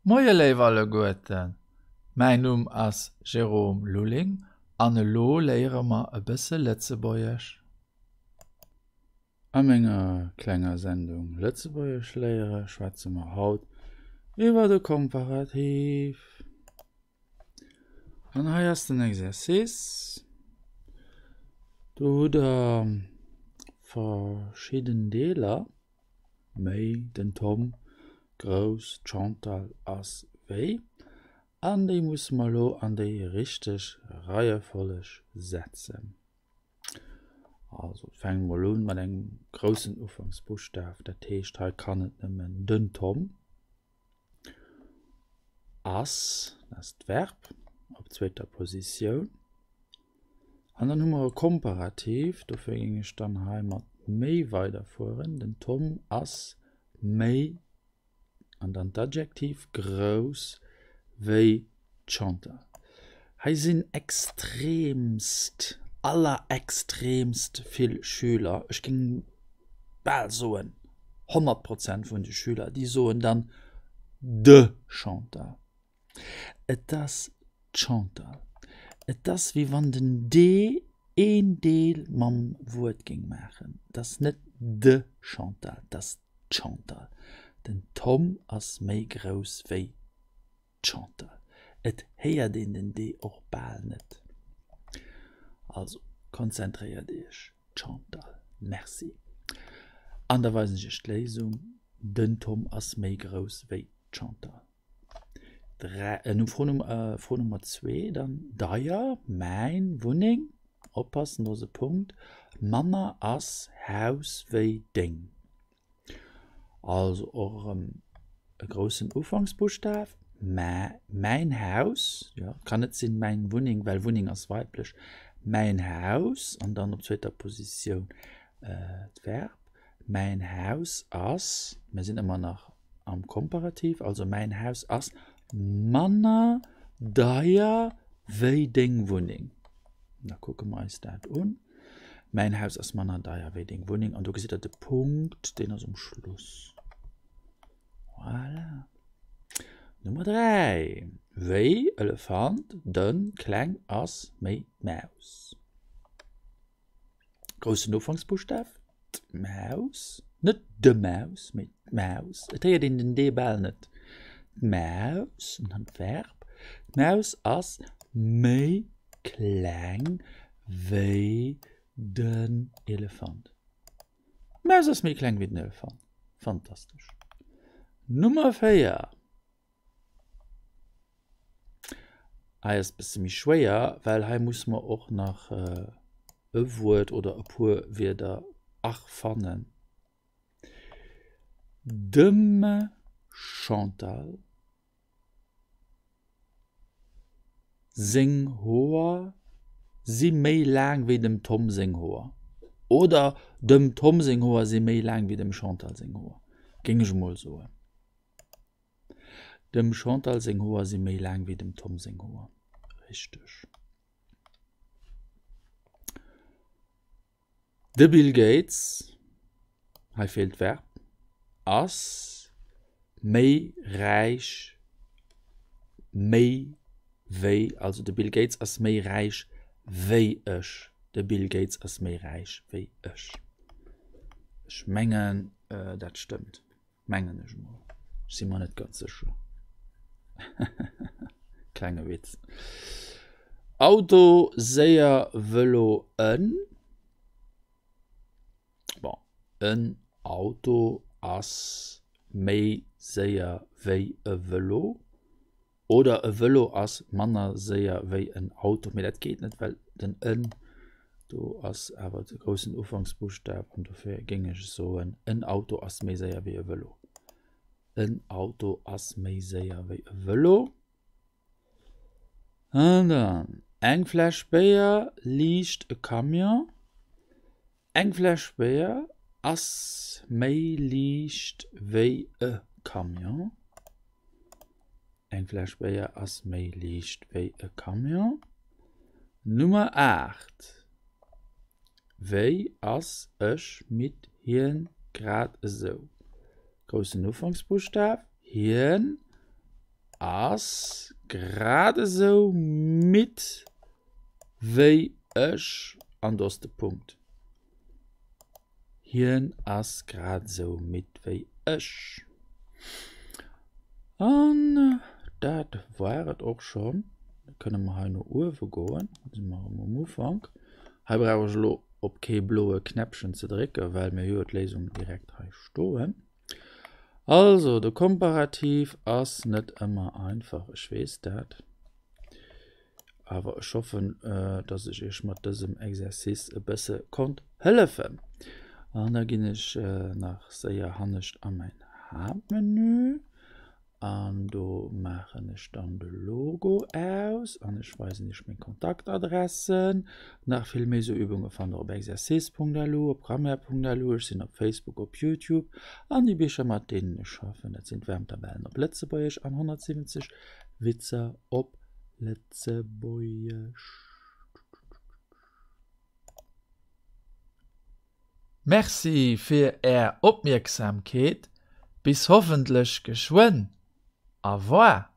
Moie léif alleguerten, mäin Numm ass Jérôme Lulling an elo léiere mer e bësse Lëtzebuergesch. A menger klenger Sendung Lëtzebuergesch léiere schwätze mer haut iwwer de Komparativ. An hei ass den Exercice. Do hutt der verschidden Deeler. Méi den Tom grouss d'Chantal ass wéi, an déi musse mer elo an déi richteg Reiefolleg setzen. Also fänke mer elo un mat engem groussen Ufanksbuschtaf, dat heescht hei kann et nëmmen den Tom ass, dat ass d'Verb op zweeter Positioun. An dann hu mer e Komparativ, dofir géing ech dann hei mat méi weiderfueren, Den Tom ass méi, an dann d'Adjektiv, grouss wéi d'Chantal. Hei sinn extreemst, allerextreemst vill Schüler, ech géing bal soen 100 Prozent vun de Schüler, déi soen dann de Chantal. Et ass d'Chantal. Et ass wéi wann den d een Deel mam Wuert géing maachen. Et ass net de Chantal, et ass d'Chantal. Den Tom ass méi grouss wéi d'Chantal. Et héiert een den d och bal net. Also konzentréiert iech, d'Chantal. Merci. An da weisen ech iech d'Léisung, Den Tom ass méi grouss wéi d'Chantal. Fro Nummer zwee dann, Deier, mäin, Wunneng, oppassen, do ass e Punkt, manner ass Haus wéi deng. Also och erëm e groussen Ufanksbuschtaf, mä, mäin Haus, jo, kann net sinn mäin Wunneng, well Wunneng ass weiblech, mäin Haus an dann op zweeter Positioun d'Verb. Mäin Haus ass, mir sinn ëmmer nach am Komparativ, also mäin Haus ass manner deier wéi deng Wunneng. Da kucke mer eis dat un. Mäin Haus ass manner deier wéi deng Wunneng. An do gesitt der de Punkt, deen ass um Schluss. Voilà. Nummer 3. Wéi, Elefant, dënn, kleng ass méi d'Maus. Groussen Ufanksbuschtaf, d'Maus, net de Maus, mee d'Maus. Et héiert een den D bal net. D'Maus, an dann d'Verb, d'Maus ass méi kleng wéi den Elefant. D'Maus ass méi kleng wéi den Elefant. Fantastesch. Nummer 4. Hei ass bësse méi schwéier, well hei musse mer och nach e Wuert oder e puer Wierder erfannen. Dem Chantal seng Hoer si méi laang wéi dem Tom seng Hoer. Oder dem Tom seng Hoer si méi laang wéi dem Chantal seng Hoer, géing ech emol soen. Dem Chantal seng Hoer si méi laang wéi dem Tom seng Hoer. Richteg. De Bill Gates, hei feelt d'Verb, ass méi räich méi wéi, also de Bill Gates ass méi räich wéi ech. De Bill Gates ass méi räich wéi ech. Ech mengen, dat stëmmt. Mengen ech mol. Ech si mer net ganz sécher. Klenge Witz. Auto, séier, Vëlo, en. Bon, en Auto ass méi séier wéi e Vëlo. Oder e Vëlo ass manner séier wéi en Auto, mee dat geet net, well den en do ass awer de groussen Ufanksbuschtaf an dofir géing ech soen, en Auto ass méi séier wéi e Vëlo. En Auto ass méi séier wéi e Vëlo. An dann, eng Fläsch Béier liicht e Camion. Eng Fläsch Béier ass méi liicht wéi e Camion. Eng Fläsch Béier ass méi liicht wéi e Camion. Nummer 8, Wéi ass ech midd hien grad esou. Groussen Ufanksbuschtaf, hien. Ass grad esou midd wéi ech. An do ass de Punkt. Hien ass grad esou midd wéi ech. An dat war et och schonn. Da kënne mer hei no uewe goen. Da si mer erëm um Ufank. Hei brauch ech elo op kee bloe Knäppchen ze drécken, well mir hu jo d'Léisung direkt hei stoen. Also, de Komparativ ass net ëmmer einfach, ech weess dat. Awer ech hoffen, dass ech iech mat dësem Exercice e bësse konnt hëllefen. An da ginn ech nach séier hannescht a mäin Haaptmenü. An do maachen ech dann de Logo aus an ech weisen iech meng Kontaktadressen. Nach vill méi sou Übunge fannt der op exercice.lu, op grammaire.lu, ech sinn op Facebook, op Youtube an déi Bicher mat deenen ech schaffen, dat sinn d'Wärmtabellen op Lëtzebuergesch an 170 Witzer op Lëtzebuergesch. Merci fir är Opmierksamkeet, bis hoffentlech geschwënn. Au revoir.